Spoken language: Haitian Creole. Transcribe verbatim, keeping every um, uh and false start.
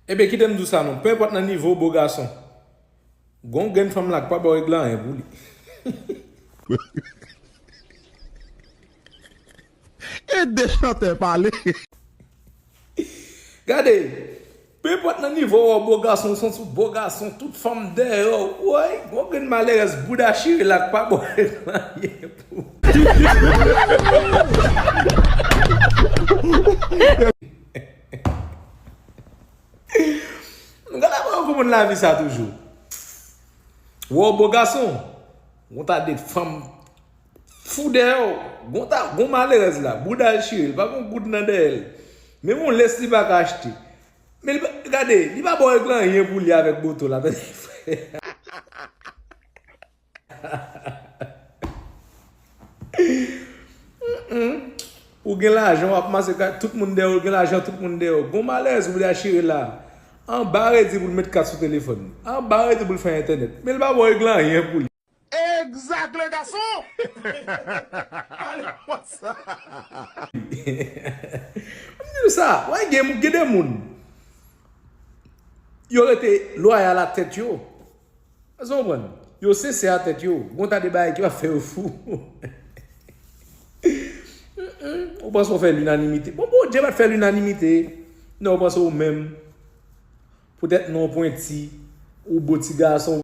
Ebyen, kite m di w sa non, penpòt nan nivo w bo gason, gon grenn fanm la k pa ba w regle anyen pou li. E de chantè pale. Gade, penpòt nan nivo w, bo gason, w santi w bo gason, tout fanm dèyè w. Woy, gon grenn malerèz bouda chire la k pa ba w regle anyen pou. M gade avan yo konprann lavi sa toujou. Wè w bo gason, gon ta de fanm fou dèyè w, gon ta, gon malerèz la, bouda l chire, li pa gon goud nan dèyè l. Menm yon lès li pa ka achte. Men li pa, gade, li pa ba w regle anyen pou li avèk boto la, tande frè. Mm-mm. Ou gen lajan, w ap mase ka tout moun dèyè w, ou gen lajan, tout moun dèyè w. Gon malerèz ou vle achire la. Anba redi pou l met kat sou telefòn. Anba redi pou l fè entènèt. Men l pa ba w regle anyen pou li. Exact, le garçon! Ale konsa! M di nou sa, wè gen, gen de moun. Yo rete lwayal a tèt yo. Èske w konprann? Yo sensè a tèt yo. Gon ta de bagay ki pa fè yo fou. Mm-mm. Ou panse w fè linanimite. Bon, Bondye pa t fè linanimite. Non, ou panse ou menm. Poutèt non w pwenti, ou bo ti gason.